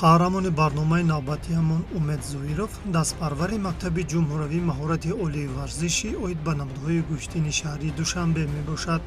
Қаҳрамони барномаи навбатиамон Умед Зоиров, дастпарвари мактаби ҷумҳуравии маҳорати олии варзишӣ оид ба намудҳои гӯштини шаҳри Душанбе мебошад.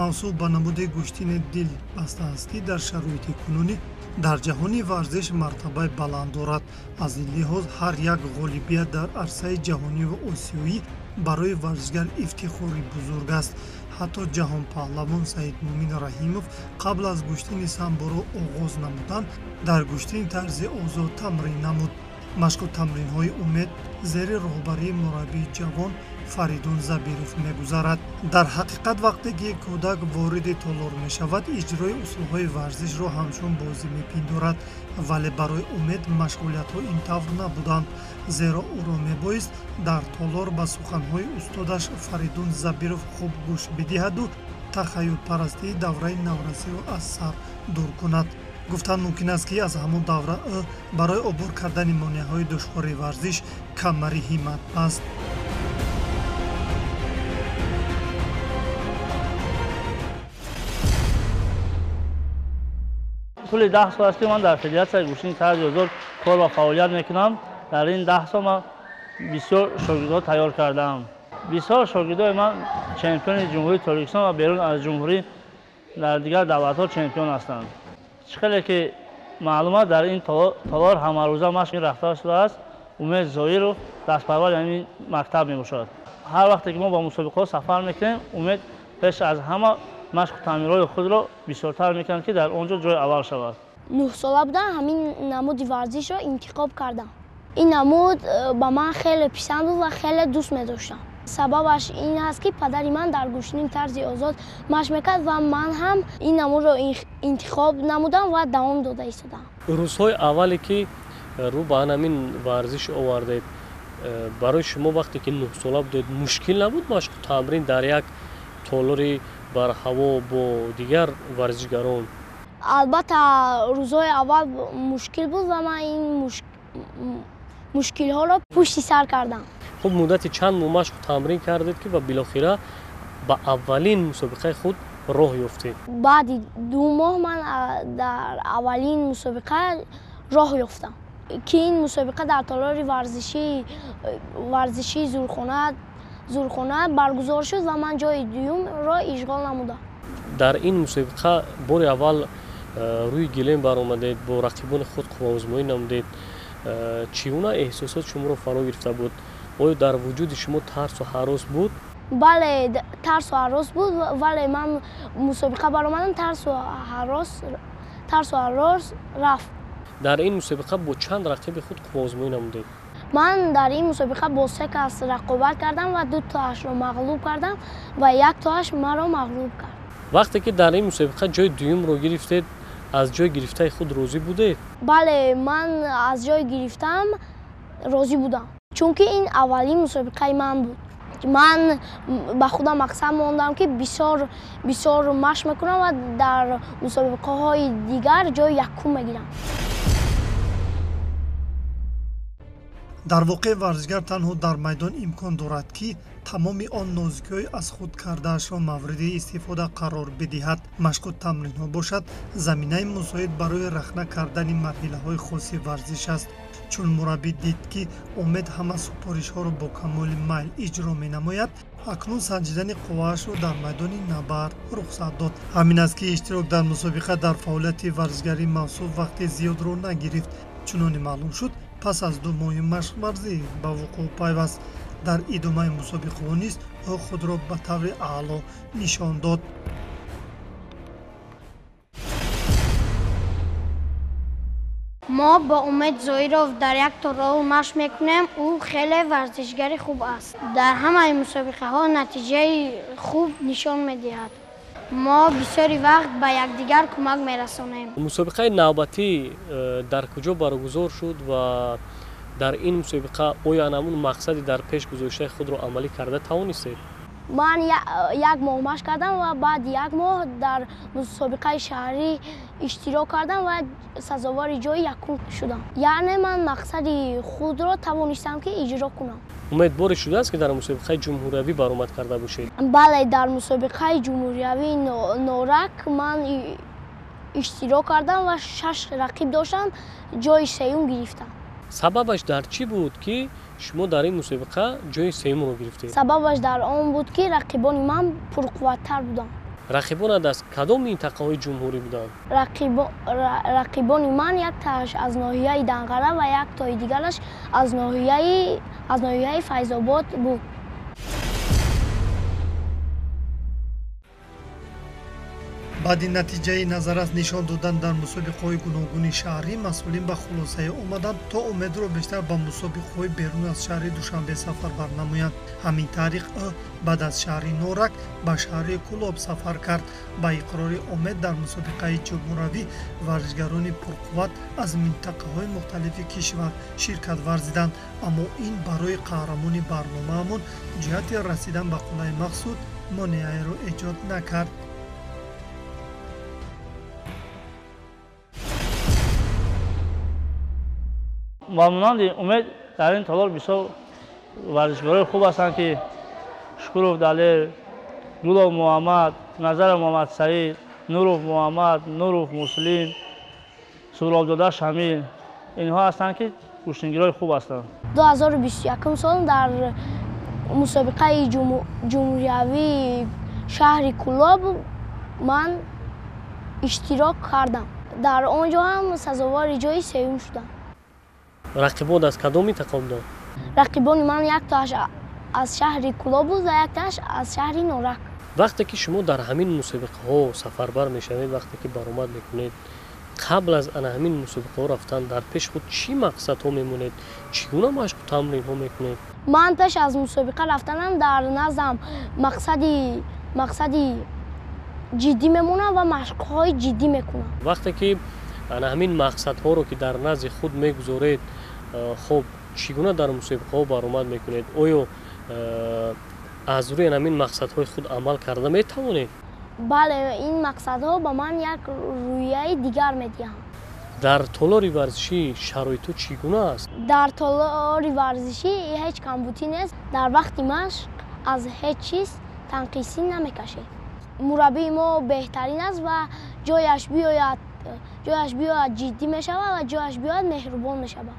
Мавсуф ба намуди гӯштини дил бастааст, ки дар шароити кунунӣ дар ҷаҳони варзиш мартабаи баланд дорад. Аз ин лиҳоз ҳар як ғолибият дар арсаи ҷаҳониву осиёӣ барои варзишгар ифтихори бузург аст. Ҳатто ҷаҳонпаҳлавон Саидмумин Раҳимов қабл аз гӯштини самборо оғоз намудан дар гӯштини тарзи озод тамрин намуд. Машқу тамринҳои Умед зери роҳбарии мураббии ҷавон Фаридун Забиров мегузарад. Дар ҳақиқат вақте ки кӯдак вориди толор мешавад, иҷрои усулҳои варзишро ҳамчун бозӣ мепиндорад, вале барои Умед машғулиятҳо ин тавр набуданд, зеро ӯро мебоист дар толор ба суханҳои устодаш Фаридун Забиров хуб гӯш бидиҳаду тахаюлпарастии давраи наврасиро аз сар дур кунад. Гуфтан мумкин аст, ки аз ҳамон давра ӯ барои убур кардани монеаҳои душвори варзиш камари ҳиммат баст. Тӯли 10 сол аст, ки ман дар федератсияи гӯштини тарзи озод кор ва фаъолият мекунам. Дар ин 10 сол ман бисёр шогирдҳо тайёр кардаам. Бисёр шогирдҳои ман чемпиони Ҷумҳурии Тоҷикистон ва берун аз ҷумҳурӣ дар дигар давлатҳо чемпион ҳастанд. Чӣ хеле ки маълум аст, дар ин толор ҳамарӯза машқ рафта шудааст. Умед Зоиров дастпарвари ҳамин мактаб мебошад. Ҳар вақте ки мо ба мусобиқаҳо сафар мекунем, Умед пеш аз ҳама машқу таъмирҳои худро бисёртар мекунад, ки дар он ҷо ҷои аввал шавад. 9 сола будам, ҳамин намуди варзишро интихоб кардам. Ин намуд ба ман хеле писанд буд ва хеле дӯст медоштам. Сабабаш ин аст, ки падари ман дар гӯштини тарзи озод машқ мекард ва ман ҳам ин намудро интихоб намудам ва давом дода истодам. Рӯзҳои аввале ки рӯ ба ҳамин варзиш овардед, барои шумо вақте ки 9 сола будед мушкил набуд машқу тамрин дар як толори барҳаво бо дигар варзишгарон? Албатта, рӯзҳои аввал мушкил буд ва ман ин мушкилҳоро пушти сар кардам. Хуб, муддати чанд моҳ машқу тамрин кардед, ки ва билохира ба аввалин мусобиқаи худ роҳ ёфтед? Баъди 2 моҳ ман дар аввалин мусобиқа роҳ ёфтам, ки ин мусобиқа дар толори варзишии Зурхона баргузор шуд ва ман ҷои дуюмро ишғол намудам. Дар ин мусобиқа бори аввал рӯи гилем баромадед, бо рақибони худ қувваозмоӣ намудед. Чӣ гуна эҳсосот шуморо фаро гирифта буд? Оё дар вуҷуди шумо тарсу ҳарос буд? Бале, тарсу ҳарос буд, вале ман мусобиқа баромадам, тарсу ҳарос рафт. Дар ин мусобиқа бо чанд рақиби худ қувваозмоӣ намудед? Ман дар ин мусобиқа бо 3 кас рақобат кардам ва 2 тоашро мағлуб кардам ва 1 тоаш маро мағлуб кард. Вақте ки дар ин мусобиқа ҷои дуюмро гирифтед, аз ҷои гирифтаи худ розӣ будед? Бале, ман аз ҷои гирифтаам розӣ будам, чунки ин аввалин мусобиқаи ман буд. Ман ба худам мақсад мондам, ки бисёр бисёр машқ мекунам ва дар мусобиқаҳои дигар ҷои якум мегирам. Дар воқеъ варзишгар танҳо дар майдон имкон дорад, ки тамоми он нозикиҳои аз худ кардаашро мавриди истифода қарор бидиҳад. Машқу тамринҳо бошад заминаи мусоид барои рахна кардани марҳилаҳои хоси варзиш аст. Чун мураббӣ дид, ки Умед ҳама супоришҳоро бо камоли майл иҷро менамояд, акнун санҷидани қувваашро дар майдони набард рухсат дод. Ҳамин аст, ки иштирок дар мусобиқа дар фаъолияти варзишгарии мавсуф вақти зиёдро нагирифт. Чуноне маълум шуд, пас аз 2 моҳи машқварзӣ ба вуқӯъ пайваст. Дар идомаи мусобиқаҳо низ ӯ худро ба таври аъло нишон дод. Мо бо Умед Зоиров дар як толор машқ мекунем. Ӯ хеле варзишгари хуб аст. Дар ҳамаи мусобиқаҳо натиҷаи хуб нишон медиҳад. Мо бисёри вақт ба якдигар кӯмак мерасонем. Мусобиқаи навбатӣ дар куҷо баргузор шуд ва дар ин мусобиқа оё ҳамун мақсади дар пеш гузоштаи худро амалӣ карда тавонистед? Ман 1 моҳ машқ кардам ва баъди 1 моҳ дар мусобиқаи шаҳрӣ иштирок кардам ва сазовори ҷои якум шудам. Яъне ман мақсади худро тавонистам, ки иҷро кунам. Умед, боре шудааст, ки дар мусобиқаи ҷумҳуриявӣ баромад карда бошед? Бале, дар мусобиқаи ҷумҳуриявии Норак ман иштирок кардам ва 6 рақиб доштам, ҷои сеюм гирифтам. Сабабаш дар чӣ буд, ки шумо дар ин мусобиқа ҷои сеюмро гирифтед? Сабабаш дар он буд, ки рақибони ман пурқувваттар буданд. Рақибонат аз кадом минтақаҳои ҷумҳурӣ буданд? Рақибони ман яктааш аз ноҳияи Данғара ва яктои дигараш аз ноҳияи Файзобод буд. Баъди натиҷаи назаррас нишон додан дар мусобиқаҳои гуногуни шаҳрӣ, масъулин ба хулосае омаданд, то Умедро бештар ба мусобиқаҳои берун аз шаҳри Душанбе сафарбар намоянд. Ҳамин тариқ ӯ баъд аз шаҳри Норак ба шаҳри Кӯлоб сафар кард. Ба иқрори Умед, дар мусобиқаи ҷумҳуравӣ варзишгарони пурқувват аз минтақаҳои мухталифи кишвар ширкат варзиданд, аммо ин барои қаҳрамони барномаамон ҷиҳати расидан ба қуллаи мақсуд монеаеро эҷод накард. Ба монанди Умед дар ин толор бисёр варзишгарои хуб ҳастанд, ки Шукуров Далер, Гулов Муҳаммад, Назаров Муҳаммадсаид, Нуров Муҳаммад, Нуров Муслим, Суробзода Шамил. Инҳо ҳастанд, ки гӯштингирои хуб ҳастанд. 2021 сол дар мусобиқаи ҷумҳуриявии шаҳри Кӯлоб ман иштирок кардам. Дар он ҷо ҳам сазовори ҷои сеюм шудам. Рақибон аз кадом минтақа буданд? Рақибони ман яктоаш аз шаҳри Кӯлоб буд ва яктоаш аз шаҳри Норак. Вақте ки шумо дар ҳамин мусобиқаҳо сафарбар мешавед, вақте ки баромад мекунед, қабл аз ана ҳамин мусобиқаҳо рафтан дар пеш худ чӣ мақсадҳо мемонед? Чӣ гуна машқу тамринҳо мекунед? Ман пеш аз мусобиқа рафтанам дар наздам мақсади ҷиддӣ мемонам ва машқҳои ҷиддӣ мекунам. Вақте ки ана ҳамин мақсадҳоро ки дар назди худ мегузоред, хуб, чӣ гуна дар мусобиқаҳо баромад мекунед? Оё аз рӯи ҳамин мақсадҳои худ амал карда метавонед? Бале, ин мақсадҳо ба ман як рӯяи дигар медиҳанд. Дар толори варзишӣ шароитҳо чӣ гуна аст? Дар толори варзишӣ ҳеҷ камбудӣ нест. Дар вақти машқ аз ҳеҷ чиз танқисӣ намекашед. Мураббии мо беҳтарин аст ва ҷояш биёяд ҷиддӣ мешавад ва ҷояш биёяд меҳрубон мешавад.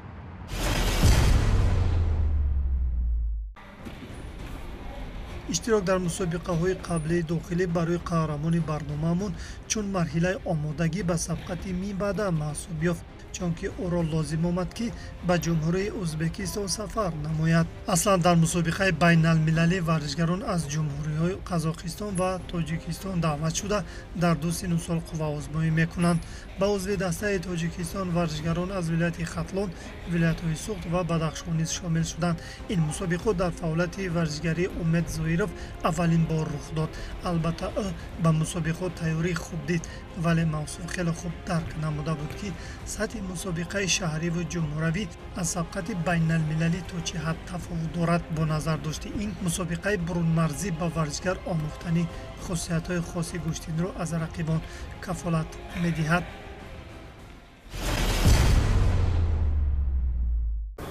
Иштирок дар мусобиқаҳои қаблии дохилӣ барои қаҳрамони барномаамон чун марҳилаи омодагӣ ба сабқати минбаъда маҳсуб ёфт, чунки ӯро лозим омад, ки ба Ҷумҳурии Ӯзбекистон сафар намояд. Аслан дар мусобиқаи байналмилалӣ варзишгарон аз ҷумҳуриҳои Қазоқистон ва Тоҷикистон даъват шуда дар ду сину сол қувваозмоӣ мекунанд. Ба узви дастаи Тоҷикистон варзишгарон аз вилояти Хатлон, вилоятҳои Суғд ва Бадахшон низ шомил шуданд. Ин мусобиқот дар фаъолияти варзишгарии Умед Зоиров аввалин бор рух дод. Албатта, ӯ ба мусобиқот тайёрии хуб дид, вале мавсуф хеле хуб дарк намуда буд, ки сатҳи мусобиқаи шаҳриву ҷумҳуравӣ аз сабқати байналмилалӣ то чӣ ҳад тафовут дорад. Бо назардошти ин мусобиқаи бурунмарзӣ ба варзишгар омӯхтани хусусиятҳои хоси гӯштинро аз рақибон кафолат медиҳад.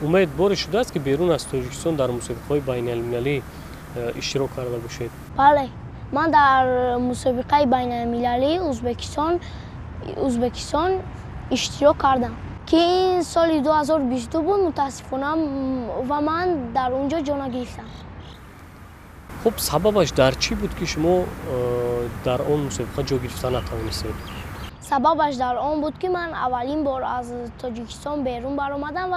Умед, боре шудааст, ки берун аз Тоҷикистон дар мусобиқаҳои байналмилалӣ иштирок карда бошед? Бале, ман дар мусобиқаи байналмилалии Ӯзбекистон иштирок кардам, ки ин соли 2022 буд. Мутаассифона, ва ман дар он ҷо ҷо нагирифтам. Хуб, сабабаш дар чӣ буд, ки шумо дар он мусобиқа ҷо гирифта натавонистед? Сабабаш дар он буд, ки ман аввалин бор аз Тоҷикистон берун баромадам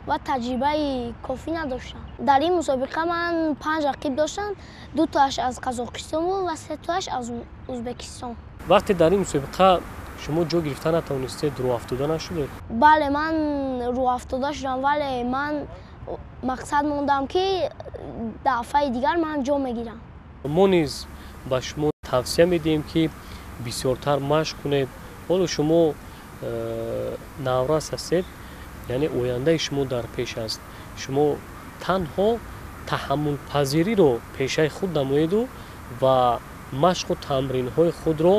ва таҷрибаи кофӣ надоштам. Дар ин мусобиқа ман 5 рақиб доштам, 2 тоаш аз Қазоқистон буд ва 3 тоаш аз Ӯзбекистон. Вақте дар ин мусобиқа шумо ҷо гирифта натавонистед, рӯҳафтода нашудед? Бале, ман рӯҳафтода шудам, вале ман мақсад мондам, ки дафъаи дигар ман ҷо мегирам. Мо низ ба шумо тавсия медиҳем, ки бисёртар машқ кунед. Ҳоло шумо наврас ҳастед, яъне ояндаи шумо дар пеш аст. Шумо танҳо таҳаммулпазириро пешаи худ намоеду ва машқу тамринҳои худро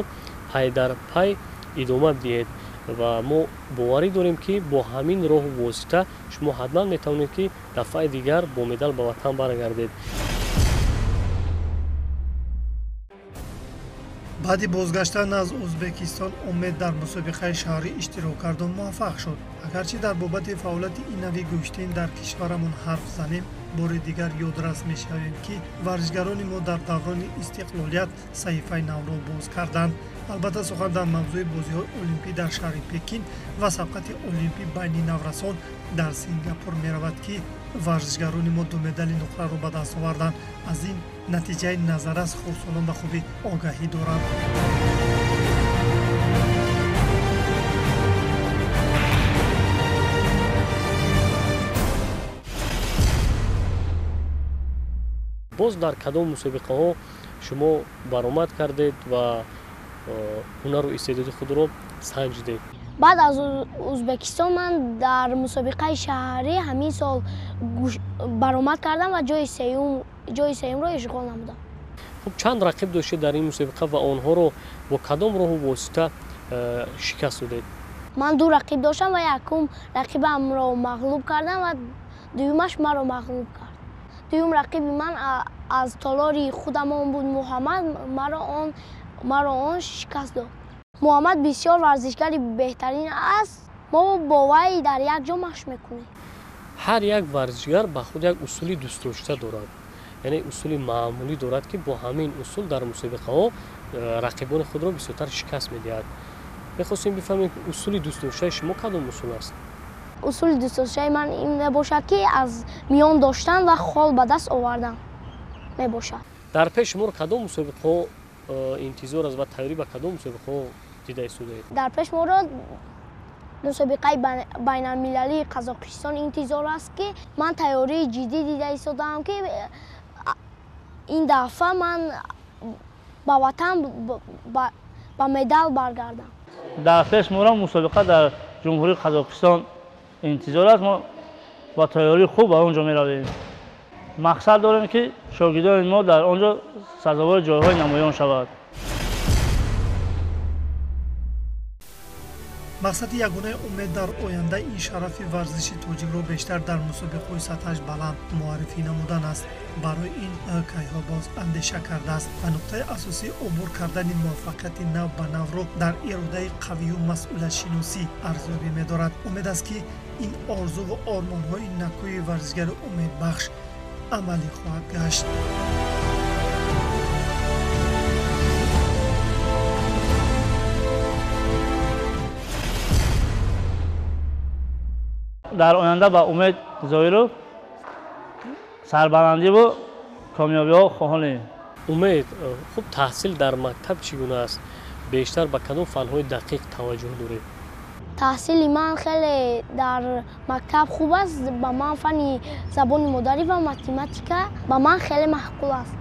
пай дар пай идома диҳед ва мо боварӣ дорем, ки бо ҳамин роҳу восита шумо ҳатман метавонед, ки дафъаи дигар бо медал ба ватан баргардед. Баъди бозгаштан аз Ӯзбекистон Умед дар мусобиқаи шаҳрӣ иштирок карду муваффақ шуд. Агарчи дар бобати фаъолияти ин нави гӯштин дар кишварамон ҳарф занем, бори дигар ёдрас мешавем, ки варзишгарони мо дар даврони истиқлолият саҳифаи навро боз карданд. Албатта, сухан дар мавзӯи бозиҳои олимпӣ дар шаҳри Пекин ва сабқати олимпӣ байни наврасон дар Сингапур меравад, ки варзишгарони мо ду медали нуқраро ба даст оварданд. Аз ин натиҷаи назаррас хурдсолон ба хубӣ огаҳӣ доранд. Боз дар кадом мусобиқаҳо шумо баромад кардед ва ҳунару истеъдоди худро санҷидед? Баъд аз Ӯзбекистон ман дар мусобиқаи шаҳрӣ ҳамин сол баромад кардам ва ҷои сеюмро ишғол намудам. Хуб, чанд рақиб доштед дар ин мусобиқа ва онҳоро бо кадом роҳу восита шикаст додед? Ман ду рақиб доштам ва якум рақибамро мағлуб кардам ва дуюмаш маро мағлуб кард. Дуюм рақиби ман аз толори худамон буд, Муҳаммад, маро он шикаст дод. Муҳаммад бисёр варзишгари беҳтарин аст. Мо бо вай дар як ҷо машқ мекунем. Ҳар як варзишгар ба худ як усули дӯстдошта дорад, яъне усули маъмулӣ дорад, ки бо ҳамин усул дар мусобиқаҳо рақибони худро бисёртар шикаст медиҳад. Мехостем бифаҳмем, ки усули дӯстдоштаи шумо кадом усул аст? Усули дӯстдоштаи ман ин мебошад, ки аз миён доштан ва хол ба даст овардан мебошад. Дар пеш шуморо кадом мусобиқаҳо интизор аст ва тайёрӣ ба кадом мусобиқаҳо дида истодаед? Дар пеш моро мусобиқаи байналмилалии Қазоқистон интизор аст, ки ман тайёрии ҷиддӣ дида истодаам, ки ин дафъа ман ба ватан ба медал баргардам. Дар пеш моро мусобиқа дар Ҷумҳурии Қазоқистон интизор аст. Мо бо тайёрии хуб ба он ҷо меравем. Мақсад дорем, ки шогирдони мо дар он ҷо сазовори ҷойҳои намоён шавад. Мақсади ягонаи Умед дар оянда ин шарафи варзиши тоҷикро бештар дар мусобиқаҳои сатҳаш баланд муаррифӣ намудан аст. Барои ин кайҳо боз андеша кардааст ва нуқтаи асосии убур кардани муваффақияти нав ба навро дар иродаи қавию масъулиятшиносӣ арзёбӣ медорад. Умед аст, ки ин орзуву ормонҳои накӯи варзишгари умедбахш амалӣ хоҳад гашт. Дар оянда ба Умед Зоиров сарбаландиву комёбиҳо хоҳонем. Умед, хуб, таҳсил дар мактаб чӣ гуна аст? Бештар ба кадом фанҳои дақиқ таваҷҷӯҳ доред? Таҳсили ман хеле дар мактаб хуб аст. Ба ман фанни забони модарӣ ва математика ба ман хеле маъқул аст.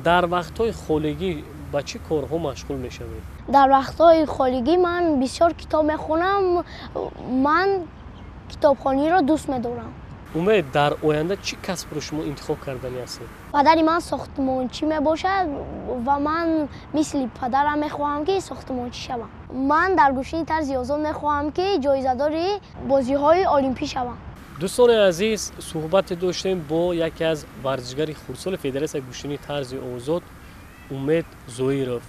Дар вақтҳои холигӣ ба чӣ корҳо машғул мешавед? Дар вақтҳои холигӣ ман бисёр китоб мехонам. Ман китобхониро дӯст медорам. Умед, дар оянда чӣ касбро шумо интихоб кардани ҳастед? Падари ман сохтмончӣ мебошад ва ман мисли падарам мехоҳам, ки сохтмончӣ шавам. Ман дар гӯштини тарзи озод мехоҳам, ки ҷоизадори бозиҳои олимпӣ шавам. Дӯстони азиз, суҳбате доштем бо яке аз варзишгари хурдсоли Федератсияи гӯштини тарзи озод Умед Зоиров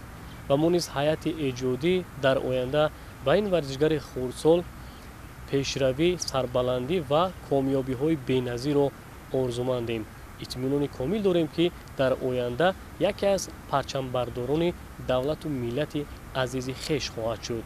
ва мо низ ҳайати эҷодӣ дар оянда ба ин варзишгари хурдсол пешравӣ, сарбаландӣ ва комёбиҳои беназирро орзумандем. Итминони комил дорем, ки дар оянда яке аз парчамбардорони давлату миллати азизи хеш хоҳад шуд.